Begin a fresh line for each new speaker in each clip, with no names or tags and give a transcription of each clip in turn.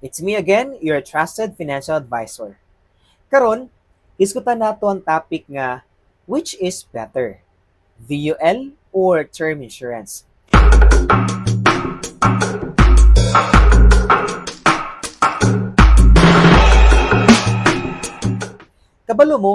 It's me again, your trusted financial advisor. Karon, diskutan nato ang topic nga which is better, VUL or term insurance? Kabalo mo,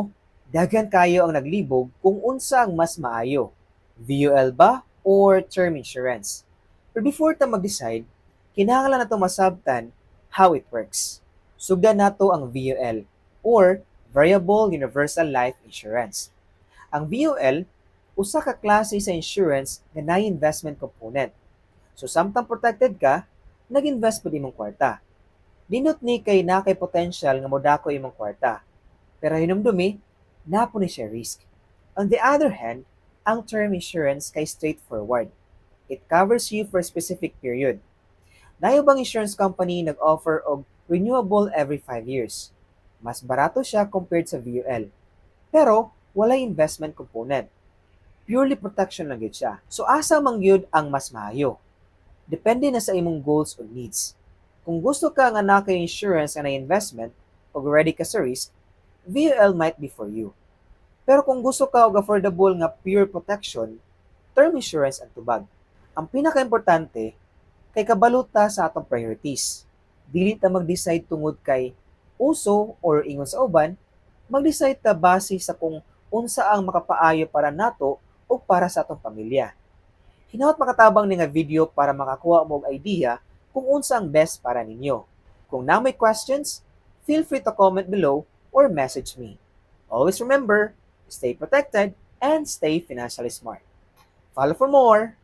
daghan kayo ang naglibog kung unsa ang mas maayo, VUL ba or term insurance. Pero before ta mag-decide, kinahanglan nato masabtan how it works. Sugdan nato ang VUL or Variable Universal Life Insurance. Ang VUL usa ka klase sa insurance nga naay investment component. So samtang protected ka, nag-invest pud imong kwarta. Nindot ni kay naa kay potential nga modako imong kwarta. Pero hinumdumi, naa pod ni siya risk. On the other hand, ang term insurance kay straightforward. It covers you for a specific period. Naay ubang insurance company nag-offer og renewable every 5 years. Mas barato siya compared sa VUL. Pero walay investment component. Purely protection lang gyud siya. So asa man gyud ang mas maayo? Depende na sa imong goals o needs. Kung gusto ka nga naa kay insurance nga naay investment ug ready ka sa risk, VUL might be for you. Pero kung gusto ka og affordable nga pure protection, term insurance ang tubag. Ang pinaka-importante kay kabalo ta sa atong priorities. Dili ta mag-decide tungod kay uso or ingon sa uban, mag-decide ta base sa kung unsa ang makapaayo para nato o para sa atong pamilya. Hinaot makatabang ni nga video para makakuha mo og idea kung unsa ang best para ninyo. Kung naa moy questions, feel free to comment below or message me. Always remember, stay protected and stay financially smart. Follow for more!